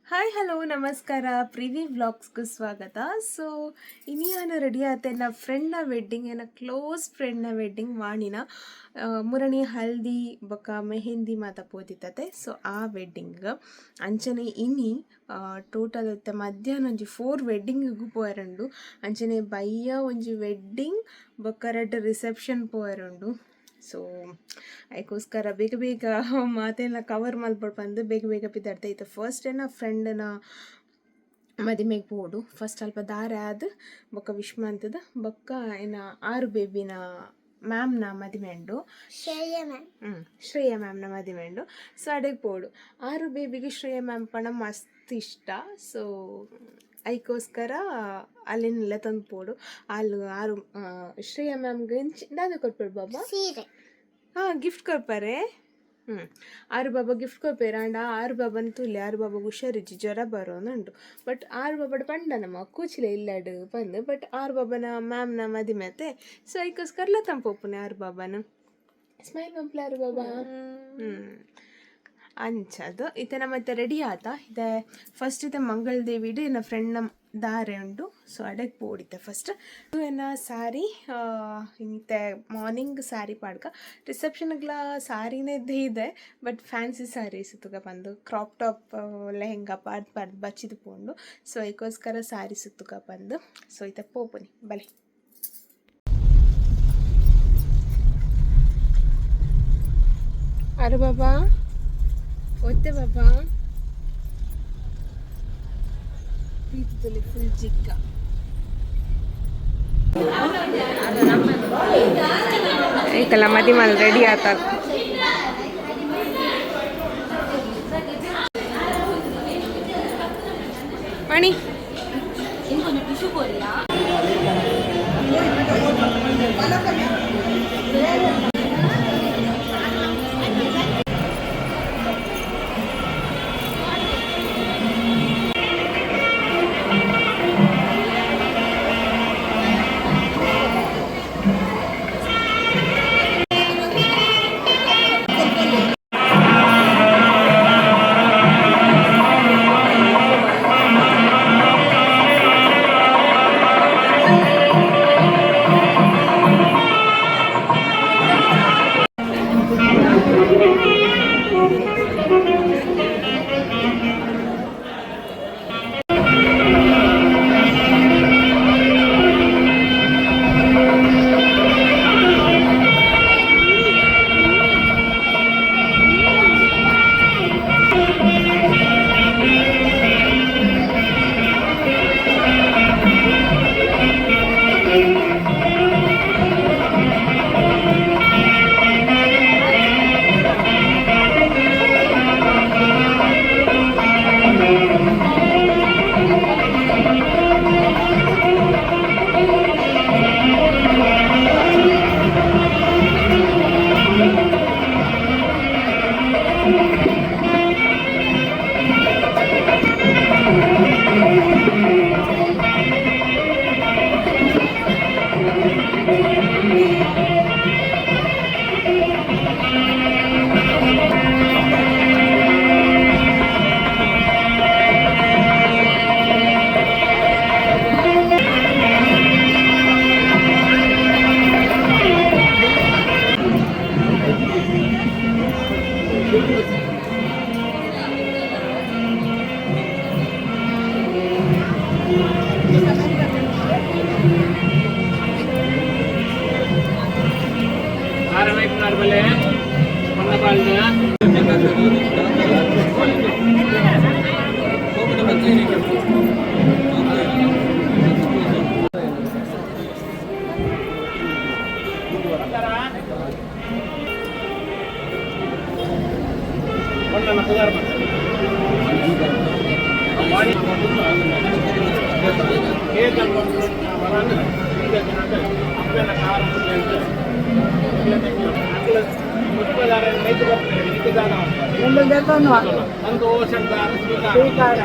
Hi, hello, ನಮಸ್ಕಾರ. Privy ವ್ಲಾಗ್ಸ್ಗೂ ಸ್ವಾಗತ. ಸೊ ಇನಿಯಾನ ರೆಡಿ ಆತೆ ಎನ್ನ ಫ್ರೆಂಡ್ನ ವೆಡ್ಡಿಂಗ್, ಎನ್ನ ಕ್ಲೋಸ್ ಫ್ರೆಂಡ್ನ ವೆಡ್ಡಿಂಗ್ ವಾಣಿನ. ಮುರಣಿ ಹಲ್ದಿ ಬೊಕ್ಕ ಮೆಹಂದಿ ಮಾತ ಪೋದಿತ್ತತೆ. ಸೊ ಆ ವೆಡ್ಡಿಂಗ್ ಅಂಚನೆ ಇನಿ ಟೋಟಲ್ ಇತ್ತೆ ಮಧ್ಯಾಹ್ನ ಒಂಜಿ 4 ವೆಡ್ಡಿಂಗಿಗೂ ಪೋಯರುಂಡು. ಅಂಚನೆ ಬಯ್ಯ ಒಂಜಿ ವೆಡ್ಡಿಂಗ್ ಬೊಕ್ಕ ರಡ್ಡ್ ರಿಸೆಪ್ಷನ್ ಪೋಯರುಂಡು. ಸೊ ಐಕೋಸ್ಕರ ಬೇಗ ಬೇಗ ಮಾತೆಲ್ಲ ಕವರ್ ಮಲ್ಪೊಡು ಪಂದ್ ಬೇಗ ಬೇಗ ಪಿದಡ್ತೆ. ಇತ್ತೆ ಫಸ್ಟ್ ಎನ್ನ ಫ್ರೆಂಡ್ನ ಮದಿಮೆಗೆ ಪೋಡು. ಫಸ್ಟ್ ಅಲ್ಪ ದಾರೆ ಆದ್ ಬೊಕ್ಕ ವಿಶ್ ಮಂತುದು ಬೊಕ್ಕ ಎನ್ನ ಆರು ಬೇಬಿನ ಮ್ಯಾಮ್ನ ಮದಿಮೆ ಉಂಡು. ಶ್ರೇಯ ಮ್ಯಾಮ್. ಶ್ರೇಯಾ ಮ್ಯಾಮ್ನ ಮದಿಮೆ ಉಂಡು. ಸೊ ಅಡೆಗ್ ಪೋಡು. ಆರು ಬೇಬಿಗೆ ಶ್ರೇಯಾ ಮ್ಯಾಮ್ ಪಂಡ ಮಸ್ತ್ ಇಷ್ಟ. ಸೊ ಐಕೋಸ್ಕರ ಅಲ್ಲಿನೆಲ್ಲ ತಂದು ಪೋಡು. ಅಲ್ಲು ಆರು ಶ್ರೇಯಾ ಮ್ಯಾಮ್ಗೆ ದಾದ ಕೊರ್ಪೆರ್ ಬಾಬಾ? ಸೀರೆ. ಹಾಂ, ಗಿಫ್ಟ್ ಕೊರ್ಪರೆ. ಆರು ಬಾಬಾ ಗಿಫ್ಟ್ ಕೊರ್ಪೆರ್. ಆಂಡ ಆರು ಬಾಬನ್ ತೂಲೆ, ಆರು ಬಾಬಾಗ್ ಹುಷಾರಿಜ್ಜಿ, ಜ್ವರ ಬರೋನುಂಡು. ಬಟ್ ಆರು ಬಾಬಡ ಪಂಡ ನಮ್ಮ ಕೂಚಿಲೆ ಇಲ್ಲಡ್ ಪಂದ್. ಬಟ್ ಆರು ಬಾಬನ ಮ್ಯಾಮ್ನ ಮದಿಮೆ ಅತ್ತೆ, ಸೊ ಐಕೋಸ್ಕರಲ ತಂಪೋಪುನೆ. ಆರು ಬಾಬಾನ ಸ್ಮೈಲ್ ಮನ್ಪುಲೆ ಆರು ಬಾಬಾ. ಅಂಚದು ಇತ್ತೆ ನಮ್ಮ ಇತ್ತೆ ರೆಡಿ ಆತ. ಇತ್ತೆ ಫಸ್ಟ್ ಇತ್ತೆ ಮಂಗಳ್ ದೇವಿಡ್ ಎನ್ನ ಫ್ರೆಂಡ್ನ ದಾರೆ ಉಂಡು. ಸೊ ಅಡೆಗ್ ಪೋಡಿತ್ತೆ ಫಸ್ಟ್. ಎನ್ನ ಸ್ಯಾರಿ, ಇತ್ತೆ ಮಾರ್ನಿಂಗ್ ಸ್ಯಾರಿ ಪಾಡ್ಕ. ರಿಸೆಪ್ಷನ್ಗ್ಲ ಸ್ಯಾರಿನೇ ಇದೆ, ಬಟ್ ಫ್ಯಾನ್ಸಿ ಸ್ಯಾರೀಸ್ ತುಗ ಬಂದು ಕ್ರಾಪ್ ಟಾಪ್ ಲೆಹೆಂಗಾ ಪಾಡ್ ಪಾಡ್ ಬಚ್ಚಿದ್ ಪೋಂಡು. ಸೊ ಐಕೋಸ್ಕರ ಸ್ಯಾರಿ ಸುತ್ತುಗ ಬಂದು. ಸೊ ಇತ್ತೆ ಪೋಪುನಿ ಬಲೆ. ಅರೆ ಬಾಬಾ, ಒತ್ತೆ ಬಾಬಾ. ಪ್ರೀತಿದಲ್ಲಿ ಫುಲ್ ಜಿಗ್ಗ. ಐತಲ್ಲ ಮದಿಮಲ್ ರೆಡಿ ಆತ. ಮಣಿ. ಸ್ವೀಕಾರ.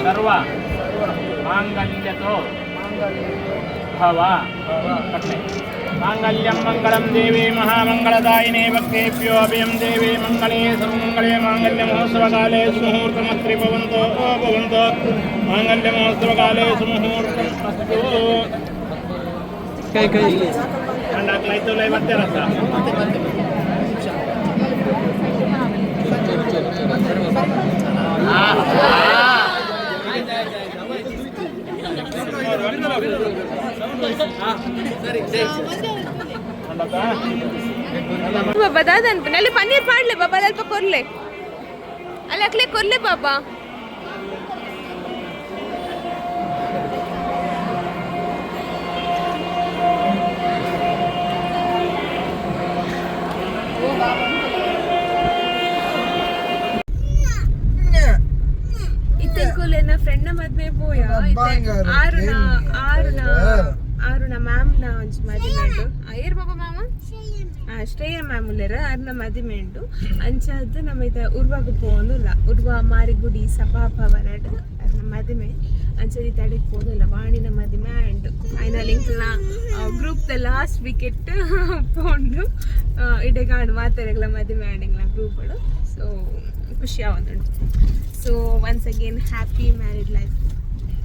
ಸರ್ವ ಮಾಂಗಲ್ಯತೋ ಭವ ಮಾಂಗಲ್ಯಂ ಮಂಗಳಂ ದೇವಿ ಮಹಾಮಂಗಳದಾಯಿನೇ ಭಕ್ತೇಭ್ಯೋ ಅಭಯಂ ದೇವಿ ಮಂಗಳೇ ಸರ್ವಮಂಗಳೇ ಮಾಂಗಲ್ಯ ಮಹೋತ್ಸವಕಾಲೇ ಸುಮುಹೂರ್ತಮತ್ರಿ ಭವಂತೋ ಭವಂತೋ ಮಾಂಗಲ್ಯ ಮಹೋತ್ಸವಕಾಲೇ ಸುಮುಹೂರ್ತಂ ಅಸ್ತು. ಕೈ ಕೈ ಅಂಡಾಕ್ಲಾಯ್ತು ಮತ್ತೆ ರಸ. ಬಾಬಾ ದಾದ ಅನ್ಪನೆ ಅಲ್ಲಿ ಪನ್ನೀರ್ ಪಾಡ್ಲೆ ಬಾಬಾ, ಅಲ್ಪ ಕೊರ್ಲೆ, ಅಲ್ಲಿ ಅಕ್ಲೆ ಕೊರ್ಲೆ ಬಾಬಾ. ಇತ್ತೆಂಕುಲೆನ ಫ್ರೆಂಡ್ನ ಮದ್ವೆ ಪೋಯ ಆರುಣ ಆರುಣ ಆರುಣ ಮ್ಯಾಮ್ನ ಒಂಜಿ ಮದಿಮೆ ಉಂಡು. ಏರ್ ಬಾಬಾ ಮ್ಯಾಮ? ಶ್ರೇಯ ಮ್ಯಾಮ್ ಉಲ್ಲೆರ್, ಅರ್ನ ಮದಿಮೆ ಉಂಡು. ಅಂಚಾದ್ ನಮ್ಮ ಇತ್ತೆ ಉರ್ವಾಗ್ ಪೋವೊಂದುಲ್ಲ. ಉರ್ವ ಮಾರಿಗುಡಿ ಸಭಾಭವನಡ್ ಅರ್ನ ಮದಿಮೆ. ಅಂಚಾದ್ ಇತ್ತೆ ಅಡೆಗ್ ಪೋವೊಂದುಲ್ಲ. ವಾಣಿನ ಮದಿಮೆ ಆಂಡ್ ಫೈನಲ್ ಎಂಕಲ್ನ ಗ್ರೂಪ್ ದ ಲಾಸ್ಟ್ ವಿಕೆಟ್ ಪೋಂಡು. ಇಡೆಗ್ ಆಂಡ್ ಮಾತೆರೆಗ್ಲ ಮದಿಮೆ ಆಂಡ್ ಎಂಕ್ಲ್ನ ಗ್ರೂಪ್. ಸೊ ಖುಷಿ ಆವೊಂದುಂಡು. So once again happy married life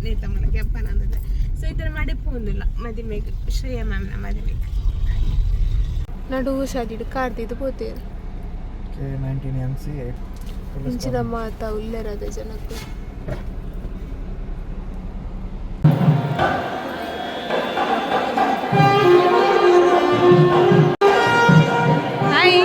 ನೇತ ಮೂಲಕ ಅಪ್ಪನಂದ್ರೆ. ಸೊ ಈ ಥರ ಮಾಡಿ ಪೋಂದಿಲ್ಲ ಮದಿಮೆಗ್, ಶ್ರೇಯ ಮ್ಯಾಮ್ನ ಮದಿಮೆಗ್. ನಡು ಶಾದಿಡು ಕಾರ್ದಿದ್ದು ಪೋತೇರು. K 19 MC 8. ಇಂಚಿದ ಮಾತ ಉಲ್ಲೆರದ ಜನಕ್ಕೆ. ಹಾಯ್.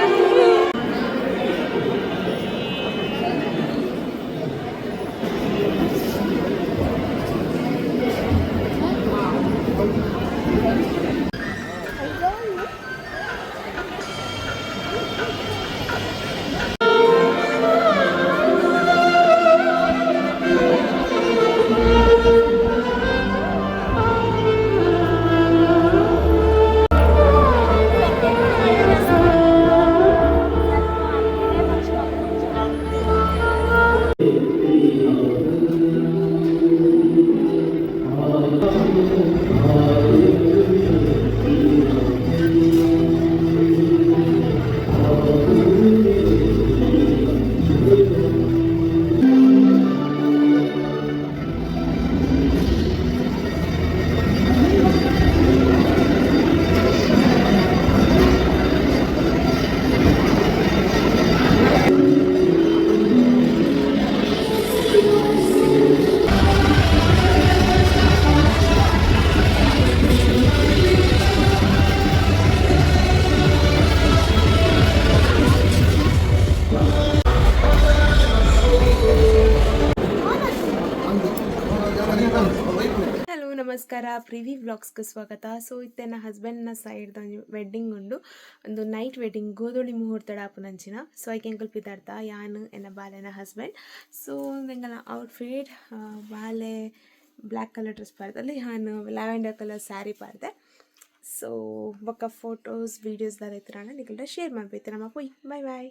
ನಮಸ್ಕಾರ. ಪ್ರಿವಿ ವ್ಲಾಗ್ಸ್ಗೆ ಸ್ವಾಗತ. ಸೊ ಇತ್ತೆ ನನ್ನ ಹಸ್ಬೆಂಡ್ನ ಸೈಡ್ದ ಒಂಜಿ ವೆಡ್ಡಿಂಗ್ ಉಂಡು, ಒಂದು ನೈಟ್ ವೆಡ್ಡಿಂಗ್, ಗೋಧೂಳಿ ಮುಹೂರ್ತಡ್ ಆಪುನಂಚಿನ. ಸೊ ಐಕ್ ಎಂಕುಲು ಪಿದಾಡ್ತ, ಯಾನ್, ಎನ್ನ ಬಾಲೆನ ಹಸ್ಬೆಂಡ್. ಸೊ ಎಂಕಲ್ನ ಔಟ್ಫಿಟ್, ಬಾಲೆ ಬ್ಲ್ಯಾಕ್ ಕಲರ್ ಡ್ರೆಸ್ ಪಾಡ್ದಲ್ಲಿ, ಯಾನ್ ಲ್ಯಾವೆಂಡರ್ ಕಲರ್ ಸ್ಯಾರಿ ಪಾಡ್ದೆ. ಸೊ ಬೊಕ್ಕ ಫೋಟೋಸ್, ವೀಡಿಯೋಸ್ ದಾದ ಇತ್ತಿನ ನಿಕಲ್ಡ ಶೇರ್ ಮಲ್ಪೈತೆ. ನಮ್ಮ ಪೋಯಿ, ಬಾಯ್ ಬಾಯ್.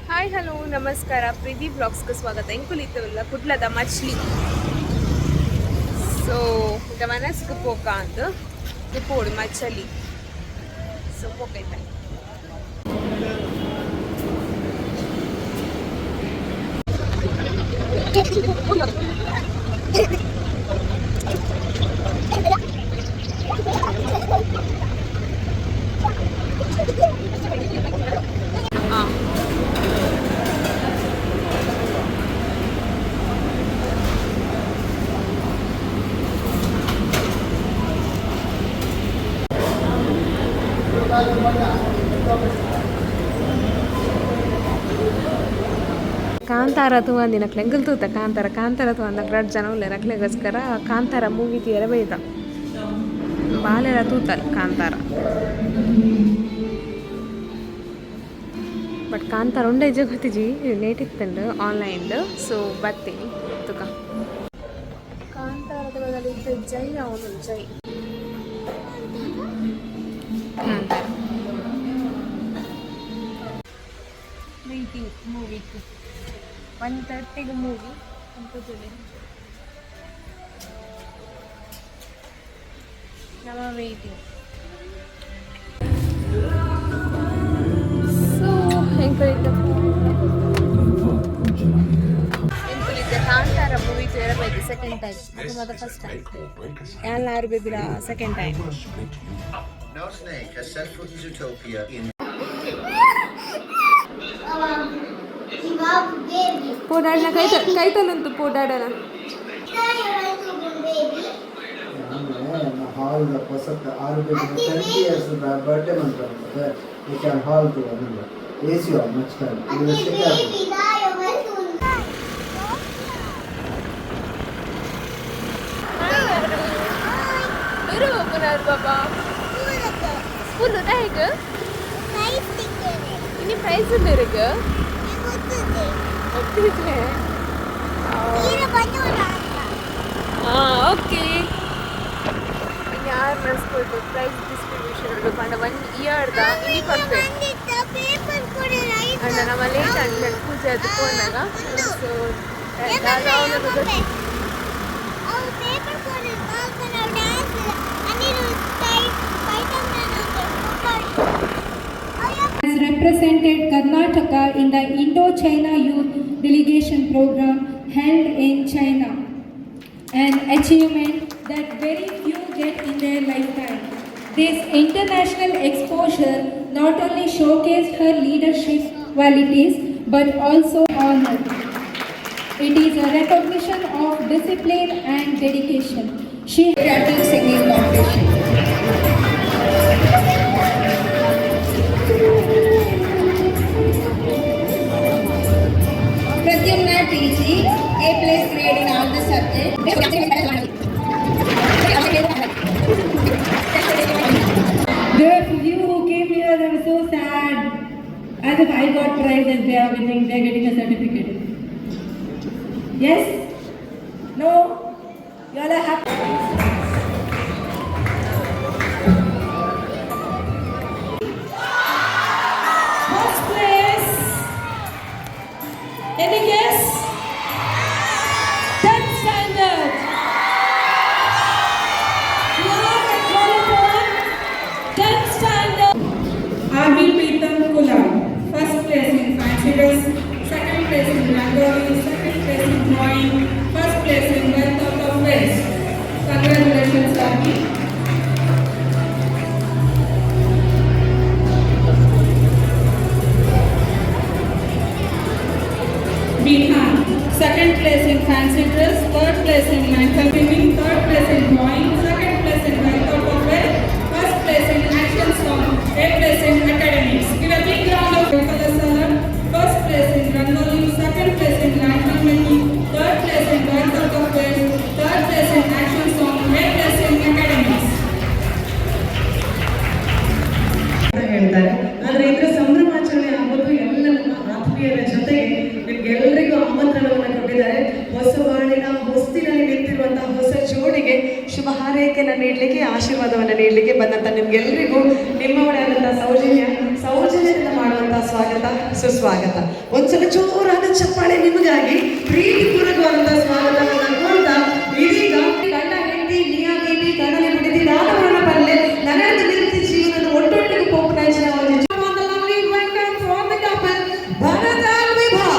ಹಾಯ್, ಹಲೋ, ನಮಸ್ಕಾರ. ಪ್ರೀತಿ ಬ್ಲಾಗ್ಸ್ಗೆ ಸ್ವಾಗತ. ಎಂಕುಲಿತ್ತವಲ್ಲ ಕುಡ್ಲದ ಮಚ್ಲಿ. ಸೊ ಈಗ ಮನಸ್ಗೆ ಪೋಕ ಅಂತ ಪೋಡು ಮಚ್ಚಲಿ. ಸೊ ಪೋಕೈತೆ. ಹಾಂ. ಕಾಂತಾರ ತೂವಂದಿನಕ್ಲೆ ಎಂಕುಲು ತೂತ ಕಾಂತಾರ. ಕಾಂತಾರ ತೂವಂದ ರಡ್ಡ್ ಜನ ಉಲ್ಲೆರ್. ಅಕ್ಲೆಗೋಸ್ಕರ ಕಾಂತಾರ ಮೂವಿ ತೂಯೆರೆ ಬೈದ. ಬಾಲೆಲ ತೂತಲ್ ಕಾಂತಾರ. ಬಟ್ ಕಾಂತಾರ ಉಂಡ ಇಜ್ಜ ಗೊತ್ತಿಜಿ, ನೇಟ್ ಇತ್ತುಂಡು ಆನ್ಲೈನ್. ಸೊ ಬತ್ತೀನಿ ತುಕ. ಕಾಂತಾರದ ಬದಲು ಇತ್ತೆ ಜೈ ಅವನು ಜೈ ಕಾಂತಾರ. ವೇಟಿಂಗ್ ಮೂವಿಗೆ. 1:30ಗೆ ಮೂವಿ ಅಂತ. ನಮ್ಮ ವೇಟಿಂಗ್. ಸೊ ಎಂಕುಲಿದ್ದ ಎಂಕುಲಿದ್ದ ಕಾಂತಾರ ಮೂವಿ ತೂಯೆರೆ ಬೈದು ಸೆಕೆಂಡ್ ಟೈಮ್. ಅದು ಮಾತ ಫಸ್ಟ್ ಟೈಮ್, ಎಲ್ಲಾರು ಬೇಬಿರ second time. No snake has set foot in Zootopia in ಪೋಡಾಡನ ಕೈತ ಕೈತಲ್ಲಂತು ಪೋಡಾಡನ. ಹಾಲ್ ಹೊಸತ್ ಆರು 20 years birthday month you can hall to A C hall much time. ಇದು ದೂರ ಹೋಗುನಾರು ಬಾಬಾ. ಸ್ಕೂಲ್ ಹೇಗೆ? ಇನ್ನು ಪ್ರೈಸ್ ಉಂಡು ಇರಗ ಒಪ್ಪಿದ್ರೆ. ಹಾಂ, ಓಕೆ. ಇನ್ನು ಯಾರು ಸ್ಕೂಲ್ ಪ್ರೈಸ್ ಡಿಸ್ಟ್ರಿಬ್ಯೂಷನ್ ಉಂಟು ಪಂಡ ಒನ್ ಇಯರ್ದ ಇನಿ ಕೊಡ್ಪೇರು. ಅಂಡ ನಮ್ಮ ಲೇಟ್ ಅಂಡ ಪೂಜೆ ಅದು ಪೋನಾಗ. ಸೊ has represented Karnataka in the Indo-China Youth Delegation Program held in China, an achievement that very few get in their lifetime. This international exposure not only showcased her leadership qualities but also honor. It is a recognition of discipline and dedication. She Creative Singing Competition. Pradyumna TG, A plus grade in all the subjects. There were few who came here, they were so sad. As if I got prize and they are winning, they are getting a certificate. Yes? No? You all are happy? First place. Any guess? 10th standard. Now I call upon 10th standard. Avi Pritam Kulal, first place in fancy dress, second place in rangoli, second place in drawing, first place in wealth out of waste. Congratulations, Avi. Bihan, second place in fancy dress, third place in mental singing, third place in drawing, second place in wealth out of waste, first place in action song, A place in academics. Give a big round of applause. First place in rangoli, second place in lantern making, third place in wealth out of waste, third place in action song, A place in academics. ಅಂತ ಹೇಳ್ತಾರೆ. ಆದ್ರೆ ಇದರ ಸಂಭ್ರಮಾಚರಣೆ ಆಗೋದು ಎಲ್ಲ ನಮ್ಮ ಆತ್ಮೀಯರ ಜೊತೆಗೆ. ನಿಮ್ಗೆಲ್ಲರಿಗೂ ಆಮಂತ್ರಣವನ್ನು ಕೊಟ್ಟಿದ್ದಾರೆ. ಹೊಸ ಬಾಳಿನ ಹೊಸ್ತಿಲಲ್ಲಿ ನಿಂತಿರುವಂತಹ ಹೊಸ ಜೋಡಿಗೆ ಶುಭ ಹಾರೈಕೆಯನ್ನು ನೀಡಲಿಕ್ಕೆ, ಆಶೀರ್ವಾದವನ್ನು ನೀಡಲಿಕ್ಕೆ ಬಂದಂತ ನಿಮ್ಗೆಲ್ಲರಿಗೂ ನಿಮ್ಮವಳೇ ಆದಂತಹ ಸೌಜನ್ಯ ಸೌಜನ್ಯದಿಂದ ಮಾಡುವಂತಹ ಸ್ವಾಗತ, ಸುಸ್ವಾಗತ. ಒಂದ್ಸಲ ಜೋರಾದ ಚಪ್ಪಾಳೆ ನಿಮಗಾಗಿ. ಪ್ರೀತಿಪೂರ್ವಕವಾದಂತಹ ಸ್ವಾಗತವನ್ನು ಕೋರ್ತಾ ಇದೀಗ ಗಂಡ ಹೆಂಡತಿ ಮಿಯಾ ಬೀಬಿ ಕಣ್ಣಲ್ಲಿ ಬಿಡಿದಿ ರಾಧವರಣ ಪಲ್ಲೆ ನನ್ನ ನಿತ್ಯ ಜೀವನದ ಒಟ್ಟೊಟ್ಟಿಗೆ ಪೋಪುನಾಂಚಿನ ಒಂದು lovely welcome from the couple, Bharat and Vibha.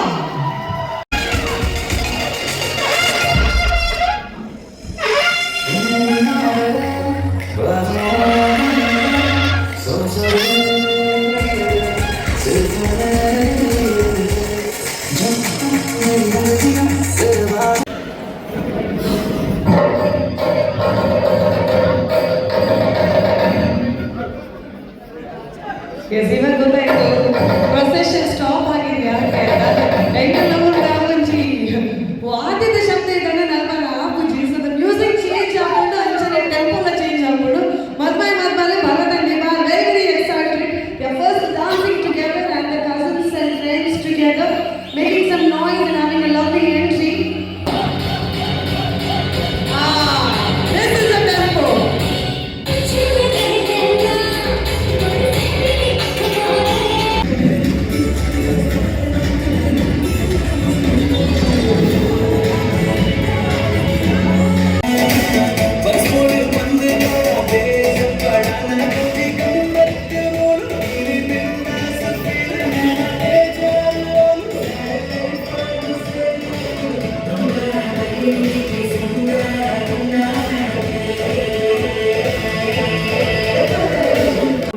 Yes, ಇವಾಗ ಗೊತ್ತಾಯ್ತು ಪ್ರೊಸೆಷನ್ ಸ್ಟಾಪ್ ಆಗಿದೆ ಯಾಕೆ ಅಂತ. ಎಂಕಲ್ನ ಒಂಜಿ ವಾದ್ಯದ ಶಬ್ದ ಇದ್ದಾನೆ ನಲ್ಮನ ಆಪುಜಿ. ಸೊ the music change ಹಾಕೊಂಡು ಅಂಚನೆ ಟೆಂಪೋಲ ಚೇಂಜ್ ಹಾಕೊಂಡು ಮದ್ಮೈ ಮದ್ಮಲೆ Bharata and Vibha very very excited. They first dancing together and the cousins and friends together making some noise and having a lovely entry. Ah, this is a tempo.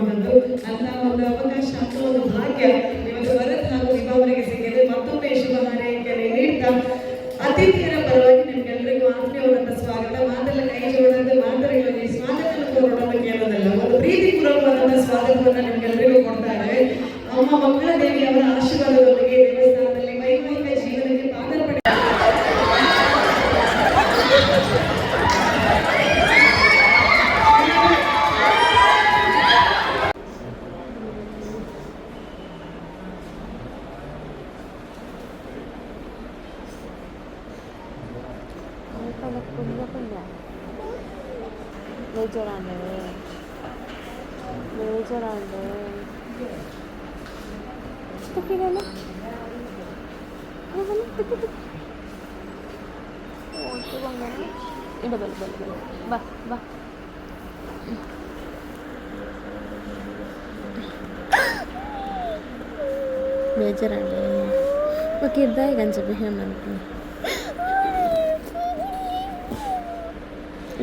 ಒಂದು ಅಂತ ಒಂದು ಅವಕಾಶ, ಅಂತ ಒಂದು ಭಾಗ್ಯ ಇವತ್ತು ಭರತ್ ಹಾಗೂ ವಿಭಾ ಅವರಿಗೆ ಸಿಕ್ಕಿದೆ. ಮತ್ತೊಮ್ಮೆ ಶುಭ ಹಾರೈಕೆಯನ್ನು ನೀಡ್ತಾ ಅತಿಥಿಯರ ಪರವಾಗಿ ನಿಮ್ಗೆಲ್ಲರಿಗೂ ಆತ್ಮೀಯವಾದಂಥ ಸ್ವಾಗತ. ಮಾತೆಲ್ಲ ಕೈ ಜೋಡೋದು ಮಾತುಗಳಿಗೆ ಸ್ವಾಗತ ಕೋರೋಣ ಕೇಳೋದಲ್ಲ, ಒಂದು ಪ್ರೀತಿಪೂರ್ವಕವಾದಂಥ ಸ್ವಾಗತವನ್ನು ನಿಮ್ಗೆಲ್ಲರಿಗೂ ಕೊಡ್ತಾ ಇದ್ದೇವೆ. ಅಮ್ಮ ಮಂಗಳ ದೇವಿ ಅವರ ಆಶೀರ್ವಾದದೊಂದಿಗೆ ದೇವಸ್ಥಾನದಲ್ಲಿ ವೈವಾಹಿಕ ಜೀವನಕ್ಕೆ ಪಾದಾರ್ಪಣೆ. ಕುಂಜ ಕುಂಜ ಬೇಜಾರಾಂಡೆ, ಬೇಜಾರಾಂಡೆ. ತುಕ್ಕಿದಲ್ಲ, ತುಕ್ಕಿ ತುಕ್ಕಿ. ಓ ತಗೊಂಡ ಇಡ. ಬಲ್ಲ ಬಲ್ಲ ಬಲ್ಲ, ಬಾ ಬಾ. ಬೇಜಾರಾಂಡೆ. ಓಕೆ, ಇದ್ದಾಗ ಅಂಚ ಬಿಹೇವ್ ಮನ್ಪುನಿ.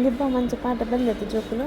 ಲಿಬ್ಬ ಮಂಚ ಪಾಠ ಬಂದೈತೆ ಜೋಕುಲು.